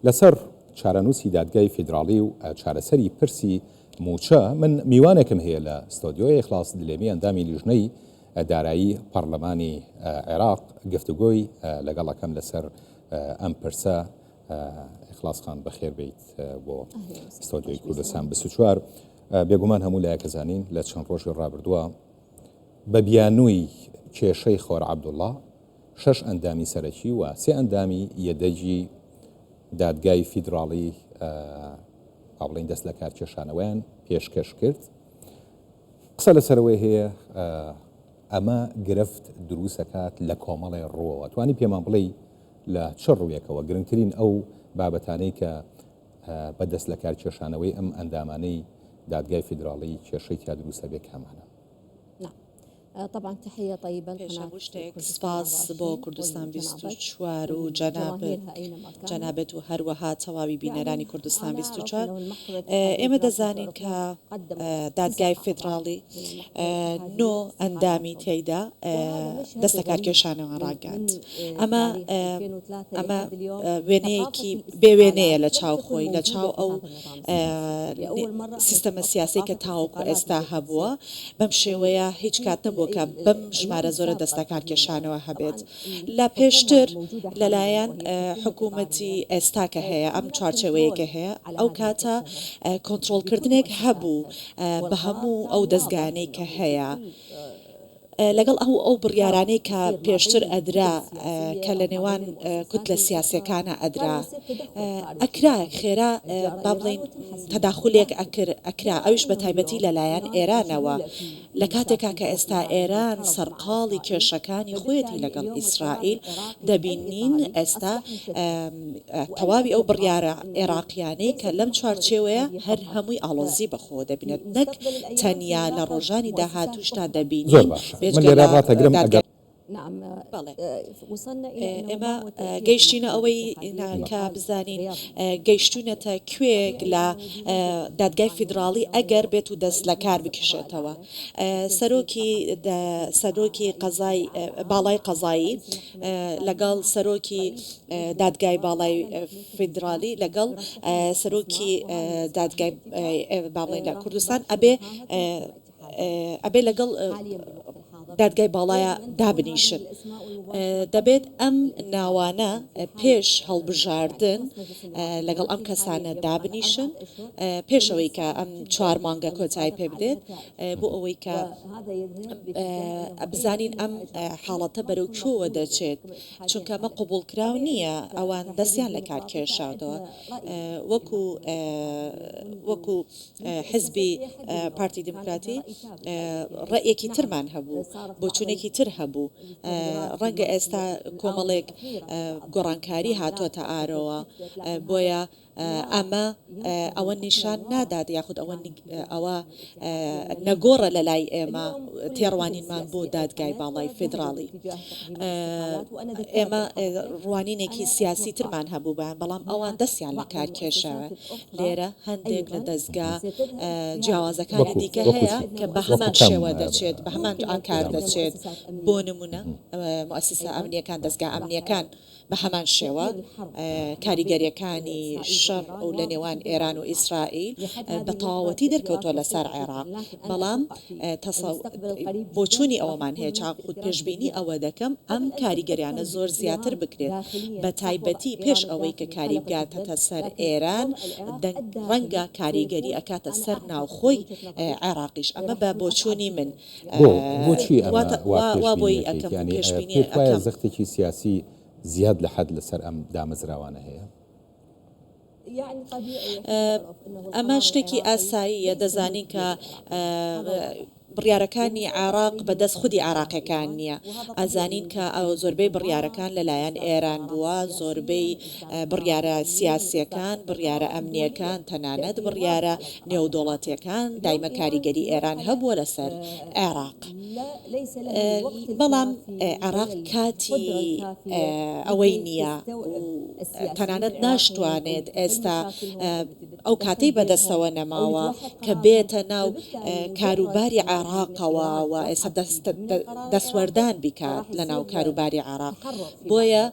لەسەر چارەنووسی دادگای فیدراڵی و چارەسەری پرسی مووچە، من میوانێکم هەیە لە ستۆدیۆ، ئیخلاس دلێمی ئەندامی لیژنەی دارایی پەڕلەمانی عێراق، گفتوگۆی لەگەڵ ئەکەم لەسەر ئەم پرسە. ئیخلاس خان بەخێربێیت بۆ ستۆدیۆی کوردستان 24. بێگومان هەموو لایەک ئەزانین لە چەند ڕۆژی ڕابردووە بە بیانووی کێشەی خۆر عەبدوڵڵا، شەش ئەندامی سەرەکی و سێ ئەندامی یەدەگی دادگای فیدراڵی با بڵێین دەست لەکارکێشانەوەیان پێشکەش کرد. قسە لەسەرەوەی هەیە ئەمە گرفت دروستەکات لە کۆمەڵێ ڕووەوە. توانی پێمان بڵێی لە چ ڕوویەکەوە گرنگترین ئەو بابەتانەی کە بە دەست لەکارکێشانەوەی ئەم ئەندامانەی دادگای فیدراڵی کێشەی تیا دروستەبێ کامانەن؟ پێش هەموو شتێک سپاس بۆ کوردستان 24 و جەنابت جەنابت و هەروەها تەواوی بینەرانی کوردستان 24. ئێمە دەزانین کە دادگای فیدراڵی نۆ ئەندامی تێیدا دەست لەکارکێشانەوە ڕاگەیاند. ئەمە ئەمە وێنەیەکی بێ وێنەیە لە چاو خۆی لە چاو ئەو سیستەمە سیاسەی کە تاوەکو ئێستا هەبووە. بەم شێوەیە هیچ کات نەبووە کە بەم ژمارە زۆرە دەستلەکارکێشانەوە هەبێت. لە پێشتر لەلایەن حکوومەتی ئێستا کە هەیە، ئەم چوارچێوەیەی کە هەیە، ئەو کاتە کۆنترۆڵکردنێک هەبوو بە هەموو ئەو دەزگایانەی کە هەیە. لەگەڵ ئەو ئەو بڕیارانەی کە پێشتر ئەدرا کە لە نێوان کوتلە سیاسیەکانا ئەدرا ئەکرا خێرا با بڵێین تەداخولێک ئەکر ئەکرا ئەویش بە تایبەتی لە لایەن ئێرانەوە لە کاتێکا کە ئێستا ئێران سەرقاڵی کێشەکانی خۆیەتی لەگەڵ ئیسرائیل دەبینین ئێستا تەواوی ئەو بڕیارە عێراقیانەی کە لەم چوارچێوەیە هەر هەمووی ئاڵۆزی بەخۆوە دەبینێت نەک تەنیا لە ڕۆژانی داهاتووشدا زۆر دەبینین باشە من بێجگە لێرە لە ڕاتەگرم دادگای ئەگەر بەڵێ ئێمە گەیشتینە ئەوەی کە بزانین گەیشتوینەتە کوێ لە دادگای فیدراڵی ئەگەر بێت و دەست لە کار بکشێتەوە سەرۆکی سەرۆکی قەزای باڵای قەزایی لەگەڵ سەرۆکی دادگای باڵای فیدرالی لەگەڵ سەرۆکی دادگای با بڵێین لە کوردستان ئەبێ ئەبێ لەگەڵ دادگای باڵایە دابنیشن. دەبێت ئەم ناوانە پێش هەڵبژاردن لەگەڵ ئەم کەسانە دابنیشن پێش ئەوەی کە ئەم چوار مانگە کۆتایی پێ بدێت بۆ ئەوەی کە بزانین ئەم حاڵەتە بەرەو کوێوە دەچێت، چونکە ئەمە قبوڵکراو نییە، ئەوان دەستیان لە کار کێشاوتەوە وەکو وەکو حزبی پارتی دیموکراتی ڕەئیەکی ترمان هەبوو، بۆچوونێکی تر هەبوو، ڕەنگە ئێستا کۆمەڵێک گۆڕانکاری هاتۆتە ئارەوە، بۆیە ئەمە ئەوە نیشان نادات یاخود ئەوە ئەوە نەگۆڕە لە لای ئێمە تێڕوانینمان بۆ دادگای باڵای فیدراڵی. ئێمە ڕوانینێکی سیاسی ترمان هەبوو بەیان بەڵام ئەوان دەستیان لە کار کێشاوە. لێرە هەندێک لە دەزگا جیاوازەکانی دیکە هەیە کە بە هەمان شێوە دەچێت، بە هەمان ئاکار دەچێت. بۆ نموونە موئەسیسە ئەمنییەکان، دەزگا ئەمنییەکان بە هەمان شێوە کاریگەرییەکانی شەڕ لە نێوان ئێران و ئیسرائیل بە تەواوەتی دەرکەوتووە لەسەر عێراق، بەڵام بۆچوونی ئەوەمان هەیە چاخود پێشبینی ئەوە دەکەم ئەم کاریگەریانە زۆر زیاتر بکرێت بە تایبەتی پێش ئەوەی کە کاری بگاتەتە سەر ئێران ڕەنگە کاریگەری ئەکاتە سەر ناوخۆی عێراقیش ئەمە بە بۆچوونی من بۆ؟ بۆچی ئەمە وا وا بۆی پێشبینی ئەکەیت؟ ئەکەم و یانی پێشبینی پێت وایە ئەکەم. زەختێکی سیاسی زیاد لە حەد لەسەر ئەم دامەزراوانە هەیە؟ ئەمە شتێکی ئاساییە، دەزانین کە بڕیارەکانی عێراق بە دەست خودی عێراقیەکان نییە، ئەزانین کە زۆربەی بڕیارەکان لەلایەن ئێران بووە، زۆربەی بڕیارە سیاسیەکان، بڕیارە ئەمنیەکان، تەنانەت بڕیارە نێودوڵەتیەکان دایمە کاریگەری ئێران هەبووە لەسەر عێراق. بەڵام عێراق کاتی ئەوەی نییە و تەنانەت ناشتوانێت ئێستا. ئەو کاتەی بەدەستەوە نەماوە کە بێتە ناو کاروباری عێراقەوە و ئێستا دەستوەردان بیکات لە ناو کاروباری عێراق بۆیە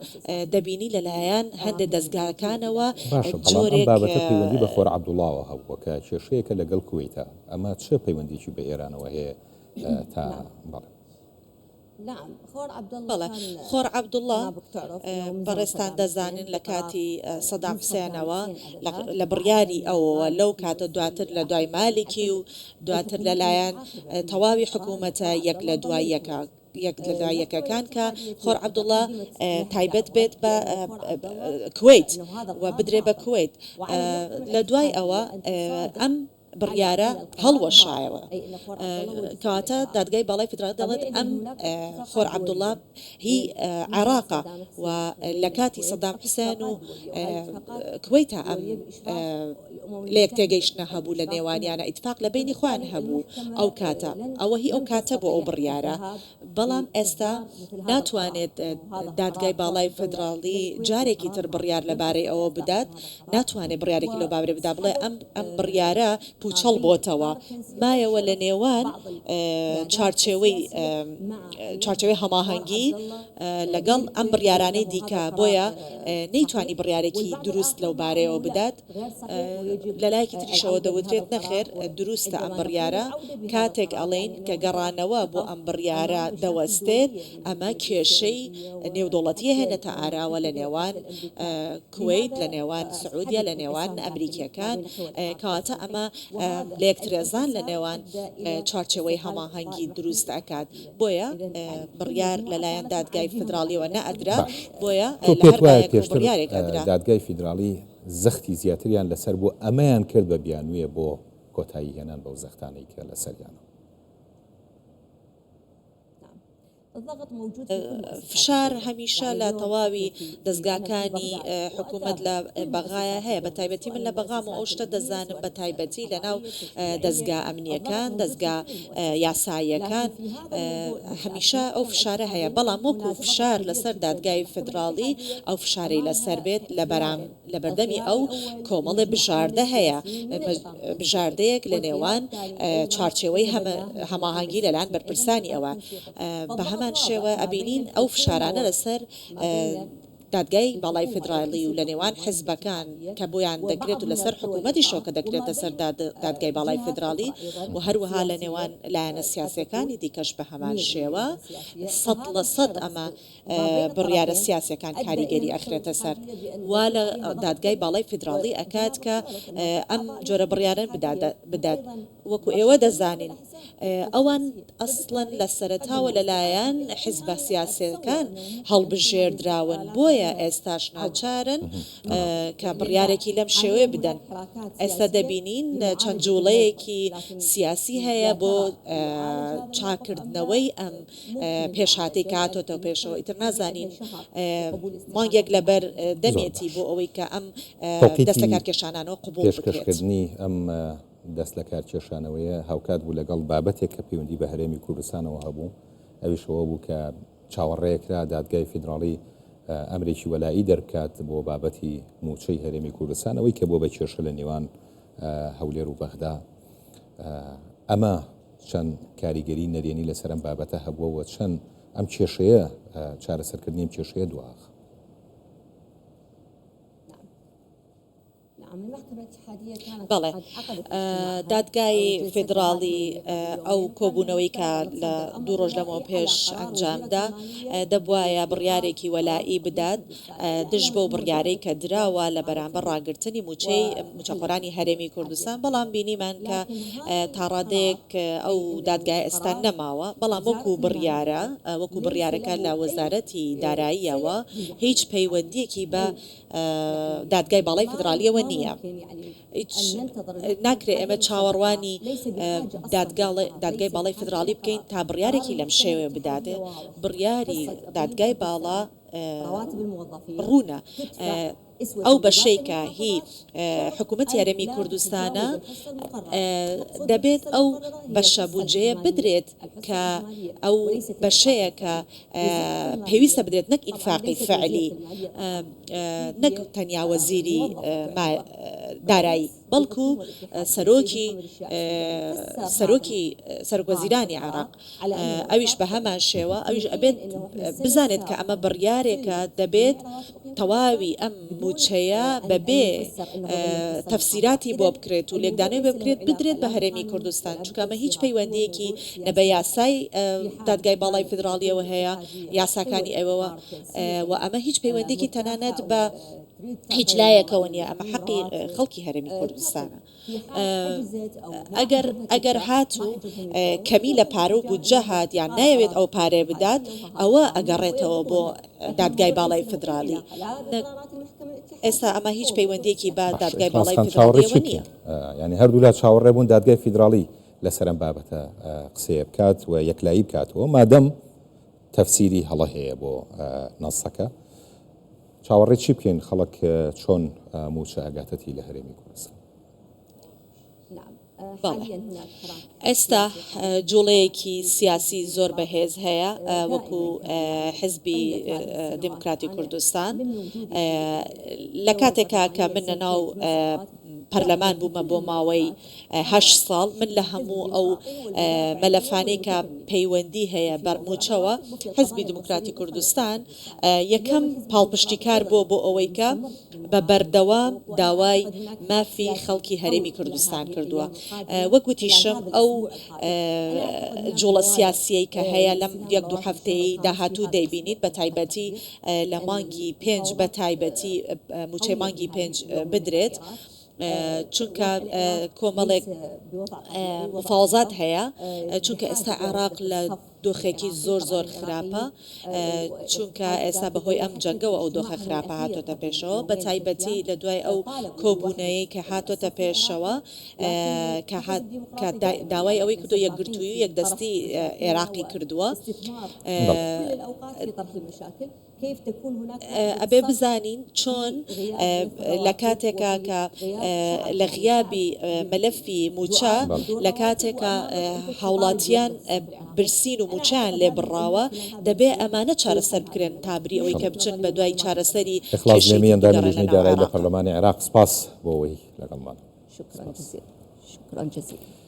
دەبینی لەلایەن هەندێک دەزگاکانەوە باشە بەڵام ئەم جۆرێک بابەتە پەیوەندی بە خۆر عەبدوڵاوە هەبووە کە کێشەیەکە لەگەڵ کوەیتە ئەمە چ پەیوەندیەکی بە ئێرانەوە هەیە تا بەڵێ. بەڵێ خۆر عەبدوڵا بەڕێزتان دەزانن لە کاتی سەدام حوسێنەوە لە بڕیاری ئەوەوە لەو کاتە دواتر لە دوای مالیکی و دواتر لەلایەن تەواوی حکوومەتە یەک لە دوای یەکە یەک لە دوای یەکەکان کە خۆر عەبدوڵا تایبەت بێت بە کوەیت و بدرێ بە کوەیت لە دوای ئەوە ئەم بڕیارە هەڵوەشایەوە. کەواتە دادگای باڵای فیدراڵی دەڵێت ئەم خۆر عەبدوڵا هی عێراقە و لە کاتی سەدام حوسێن و کوەیتا ئەم لەیەکتێگەیشتنە هەبوو لە نێوانیانە ئیتفاق لە بەینی خۆیان هەبوو ئەو کاتە ئەوە هی ئەو کاتە بوو ئەو بڕیارە بەڵام ئێستا ناتوانێت دادگای باڵای فیدراڵی جارێکی تر بڕیار لەبارەی ئەوە بدات، ناتوانێت بڕیارێکی لەو بابەتە بدا بڵێ ئەم ئەم بڕیارە پووچەڵ بۆتەوە، مایەوە لە نێوان چوارچێوەی چوارچێوەی هەماهەنگی لەگەڵ ئەم بڕیارانەی دیکە، بۆیە نەیتوانی بڕیارێکی دروست لەو بارەیەوە بدات. لەلایەکی تریشەوە دەوترێت نەخێر دروستە ئەم بڕیارە، کاتێک ئەڵێین کە گەڕانەوە بۆ ئەم بڕیارە دەوەستێت، ئەمە کێشەی نێودەوڵەتی ئەهێنێتە ئاراوە لە نێوان کوەیت، لە نێوان سعودیە، لە نێوان ئەمریکیەکان، کەواتە ئەمە لەیەکترێزان لە نێوان چوارچێوەی هەماهەنگی دروست ئەکات. بۆیە بڕیار لەلایەن دادگای فیدراڵیەوە نەئەدرا، باش بۆیە تۆ لە پێت هەر وایە لایەکەوە پێشتر بڕیارێک ئەدرا. دادگای فیدراڵی زەختی زیاتریان لەسەر بوو ئەمەیان کرد بە بیانوویە بۆ کۆتایی هێنان بەو زەختانەی کە لەسەریانە؟ فشار هەمیشە لە تەواوی دەزگاکانی حکوومەت لە بەغایا هەیە، بە تایبەتی من لە بەغام و ئەو شتە دەزانم بە تایبەتی لە ناو دەزگا ئەمنییەکان، دەزگا یاساییەکان هەمیشە ئەو فشارە هەیە، بەڵام وەکو فشار لەسەر دادگای فیدراڵی ئەو فشارەی لەسەر بێت لە لەبەردەمی ئەو کۆمەڵێ بژاردە هەیە، بژاردەیەک لە نێوان چوارچێوەی هەماهەنگی لەلایەن بەرپرسانی ئەوە، بەهەمان شێوە ئەبینین ئەو فشارانە لەسەر دادگای باڵای فیدراڵی و لە نێوان حزبەکان کە بۆیان دەکرێت و لەسەر حکوومەتیشەوە کە دەکرێتە سەر دادگای باڵای فیدراڵی و هەروەها لە نێوان لایەنە سیاسییەکانی دیکەش بە هەمان شێوە 100% ئەمە بڕیارە سیاسییەکان کاریگەری ئەخرێتە سەر وا لە دادگای باڵای فیدراڵی ئەکات کە ئەم جۆرە بڕیارە بدات. وەکو ئێوە دەزانین ئەوان ئەسڵەن لە سەرەتاوە لەلایەن حیزبە سیاسیەکان هەڵبژێردراون بۆیە ئێستاش ناچارن کە بڕیارێکی لەم شێوەیە بدەن. ئێستا دەبینین چەند جوڵەیەکی سیاسی هەیە بۆ چاککردنەوەی ئەم پێشهاتەی کە هاتۆتە پێشەوە ئیتر نازانین مانگێک لەبەر دەمێتی بۆ ئەوەی کە ئەم دەست لەکارکێشانانەوە قبوڵ بکرێت. پێشکەشکردنی ئەم دەست لەکارکێشانەوەیە هاوکات بوو لەگەڵ بابەتێک کە پەیوەندی بە هەرێمی کوردستانەوە هەبوو، ئەویش ئەوە بوو کە چاوەڕێکرا دادگای فیدراڵی ئەمرێکی وەلائی دەربکات بۆ بابەتی مووچەی هەرێمی کوردستان، ئەوەی کە بووە بە کێشە لە نێوان هەولێر و بەغدا. ئەمە چەند کاریگەری نەرێنی لەسەر ئەم بابەتە هەبووە و چەند ئەم کێشەیە چارەسەرکردنی ئەم کێشەیە دواخ؟ بەڵێ، دادگای فیدراڵی ئەو کۆبوونەوەی کە لە دوو ڕۆژ لەمەوپێش ئەنجامدا، دەبوایە بڕیارێکی وەلائی بدات دژ بەو بڕیارەی کە دراوە لە بەرامبەر ڕاگرتنی مووچەی مووچەخۆرانی هەرێمی کوردستان، بەڵام بینیمان کە تاڕادەیەک ئەو دادگایە ئێستا نەماوە، بەڵام وەکو بڕیارە وەکو بڕیارەکە لە وەزارەتی داراییەوە هیچ پەیوەندییەکی بە دادگای باڵای فیدراڵییەوە نییە. هیچ ناکرێت ئێمە چاوەڕوانی دادگای باڵای فیدراڵی بکەین تا بڕیارێکی لەم شێوەیە بدات. بڕیاری دادگای باڵا ڕوونە. ئەو بەشەی کە هی حکوومەتی هەرێمی کوردستانە دەبێت ئەو بەشە بودجەیە بدرێت کە ئەو بەشەیە کە پێویستە بدرێت نەک ئینفاقی فعلی نەک تەنیا وەزیری دارایی. بەڵکو سەرۆکی سەرۆکی سەرۆک وەزیرانی عێراق ئەویش بەهەمان شێوە ئەویش ئەبێت بزانێت کە ئەمە بڕیارێکە دەبێت تەواوی ئەم موچەیە بەبێ تەفسیراتی بۆ بکرێت و لێکدانەوەی بۆ بکرێت بدرێت بە هەرێمی کوردستان چونکە ئەمە هیچ پەیوەندیەکی نە بە یاسای دادگای باڵای فیدراڵیەوە هەیە یاساکانی ئەوەوە و ئەمە هیچ پەیوەندیەکی تەنانەت بە هیچ لایەکەوە نییە، ئەمە حەقی خەڵکی هەرێمی کوردستانە. ئەگەر ئەگەر هاتوو کەمی لە پارە و بودجە هات یان نایەوێت ئەو پارەیە بدات، ئەوە ئەگەڕێتەوە بۆ دادگای باڵای فیدراڵی. ئێستا ئەمە هیچ پەیوەندییەکی بە باشە دادگای ئیخلاس باڵای خان چاوەڕێی فیدراڵییەوە چی نییە. بکەین؟ یانی هەردوولا چاوەڕێ بوون دادگای فیدراڵی لەسەر ئەم بابەتە قسەیە بکات و یەکلایی بکاتەوە مادەم تەفسیری هەڵە هەیە بۆ نەسەکە. چاوەڕێی چی بکەین خەڵک چۆن مووچە ئەگاتەتی لە هەرێمی کوردستان؟ بەڵێ ئێستا جوڵەیەکی سیاسی زۆر بەهێز هەیە وەکو حزبی دیموکراتی کوردستان لە کاتێکا کە من لە ناو پەرلەمان بوومە بۆ ماوەی هەشت ساڵ من لە هەموو ئەو مەلەفانەی کە پەیوەندی هەیە بە مووچەوە حزبی دیموکراتی کوردستان یەکەم پاڵپشتیکار بووە بۆ ئەوەی کە بە بەردەوام داوای مافی خەڵکی هەرێمی کوردستان کردووە. وەک وتیشم ئەو جوڵە سیاسییەی کە هەیە لەم یەک دوو هەفتەیەی داهاتوو دەیبینیت بە تایبەتی لە مانگی پێنج بە تایبەتی مووچەی مانگی پێنج بدرێت چونکە کۆمەڵێک مفاوەزات هەیە چونکە ئێستا عێراق لە دۆخێکی زۆر زۆر خراپە چونکە ئێستا بەهۆی ئەم جەنگەوە ئەو دۆخە خراپە هاتۆتە پێشەوە بە تایبەتی لە دوای ئەو کۆبوونەیە کە هاتۆتە پێشەوە کە کە داوای ئەوەی کردو یەکگرتووی و یەکدەستی عێراقی کردووە. ئەبێ بزانین چۆن لە کاتێکا کە لە غیابی مەلەفی مووچە، لە کاتێکا هاوڵاتیان برسین و مووچەیان لێ بڕاوە، دەبێ ئەمانە چارەسەر بکرێن تا بری ئەوەی کە بچن بە دوای چارەسەری ئیخلاس کێشەی دلێمی تر ئەندامی بگەڕێن لە لیژنەی ناو دارایی لە عێراقا. پەرلەمانی عێراق سپاس بۆ ئەوەی لەگەڵمان. سپاس.